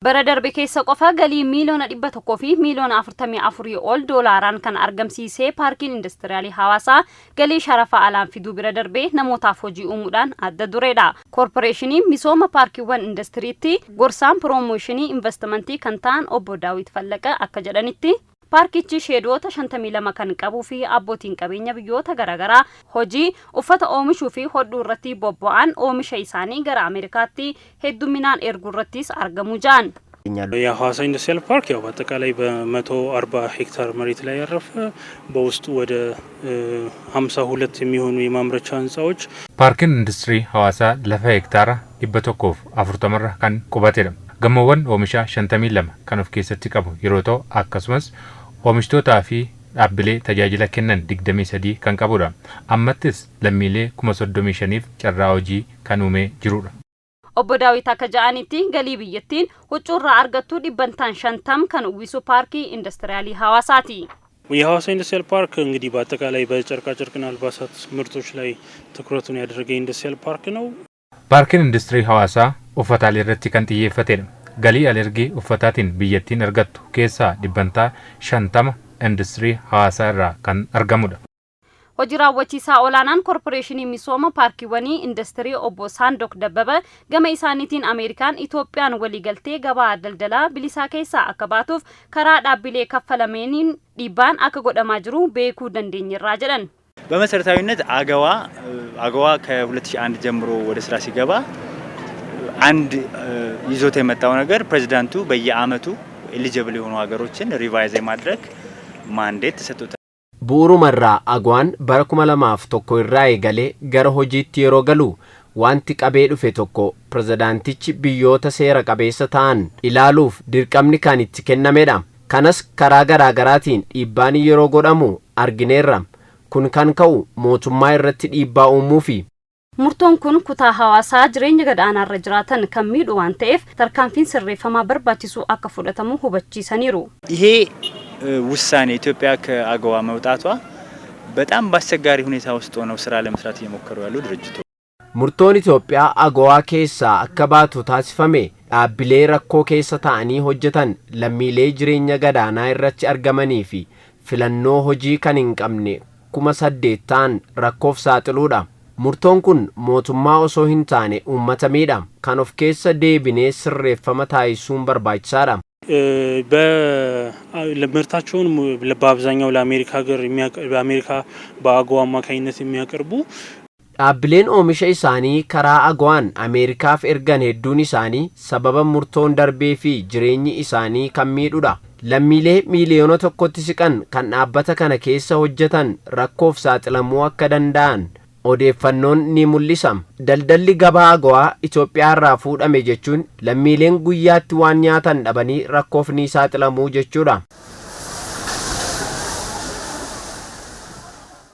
Bara darbe keessa qofa galii 144 miiliyoona ol doolaaraan kan argamsiisee paarkiin indastiriyaalii Hawaasaa galii sharafa alaan fiduu bira darbee namootaaf hojii uumuudhaan adda dureedha. Koorporeeshinii misooma paarkiiwwan indastiriitti gorsaan piroomooshinii investimentii kan ta'an obbo Daawit Fallaqa akka jedhanitti, paarkichi sheedoota 52 kan qabuu fi abbootiin qabeenya biyyoota garaagaraa hojii uffata oomishuu fi hodhuu irratti bobba'an oomisha isaanii gara Ameerikaatti hedduminaan erguu irrattis argamu jedhan. የሐዋሳ ኢንዱስትሪያል ፓርክ ያው በአጠቃላይ በ140 ሄክታር መሬት ላይ ያረፈ፣ በውስጡ ወደ 52 የሚሆኑ የማምረቻ ህንፃዎች Paarkiin industirii Hawaasaa lafa hektaara 140rra kan qubatedha. Gamoowwan oomishaa 52 kan of keessatti qabu yeroo ta'u, akkasumas oomishtootaa fi dhaabbilee tajaajila kennan 23 kan qabudha. Ammattis lammiilee 35,000f carraa hojii kan uumee jirudha. Obbo Daawit akka ja'anitti, galii biyyattiin huccuurraa argattu dhibbantaan 50 kan uwwisu paarkii indastiriyaalii Hawaasaati. የሐዋሳ ኢንዱስትሪያል ፓርክ እንግዲህ በአጠቃላይ በጨርቃጨርቅና አልባሳት ምርቶች ላይ ትኩረቱን ያደረገ ኢንዱስትሪያል ፓርክ ነው። Paarkiin industirii Hawaasaa uffataalee irratti kan xiyyeeffatedha. Galii alergii uffataatiin biyyattiin argattu keessaa dhibbantaa 50 industirii Hawaasaa irraa kan argamudha. Hojii raawwachiisaa olaanaan koorporeeshinii misooma paarkiiwwanii industirii obbo Saandok Dabbaba gama isaaniitiin, Ameerikaan Itoophiyaan waliigaltee gabaa daldalaa bilisaa keessaa akka baatuuf karaa dhaabbilee kaffalameeniin dhiibbaan akka godhamaa jiru beekuu dandeenyerraa jedhan. በመሰረታዊነት አገዋ ከ2001 ጀምሮ ወደ ስራ ሲገባ አንድ ይዞት የመጣው ነገር ፕሬዚዳንቱ በየአመቱ eligible የሆኑ ሀገሮችን revise የማድረግ mandate ተሰጥቶታል። Bu'uurumarraa AGOAn bara 2001 irraa eegalee gara hojiitti yeroo galu wanti qabee dhufe tokko pirezidaantichi biyyoota seera qabeessa ta'an ilaaluuf dirqamni kan itti kennamedha. Kanas karaa garaa garaatiin dhiibbaan yeroo godhamu argineerra. Kun kan ka'u mootummaa irratti dhiibbaa uumuufi. Murtoon kun kutaa hawaasaa jireenya gad-aanaarra jiraatan kan miidhu waan ta'eef, tarkaanfiin sirreeffamaa barbaachisu akka fudhatamu hubachiisaniiru. ይሄ ውሳኔ ኢትዮጵያ ከአገዋ መውጣቷ በጣም በአስቸጋሪ ሁኔታ ውስጥ ሆነው ስራ ለመስራት እየሞከሩ ያሉ ድርጅቶች Murtoon Itoophiyaa AGOA keessaa akka baatu taasifame dhaabbilee rakkoo keessa ta'anii hojjetan, lammiilee jireenya gadaanaa irratti argamanii fi filannoo hojii kan hin qabne 8,000 ta'an rakkoof saaxiluudha. Murtoon kun mootummaa osoo hin taane uummata miidha. Kan of keessa deebinee sirreeffama taasisuun barbaachisaadha. ምርታቸውን በአብዛኛው ለአሜሪካ ሀገር በአሜሪካ በአጎዋ አማካኝነት የሚያቀርቡ Dhaabbileen oomisha isaanii karaa AGOAn Ameerikaaf ergan hedduun isaanii sababa murtoon darbee fi jireenyi isaanii kan miidhudha. Lammiilee 1 miiliyoona siqan kan dhaabbata kana keessa hojjetan rakkoof saaxilamuu akka danda'an odeeffannoon ni mul'isa. Daldalli gabaa AGOA Itoophiyaa irraa fuudhame jechuun lammiileen guyyaatti waan nyaatan dhabanii rakkoof ni saaxilamuu jechuudha.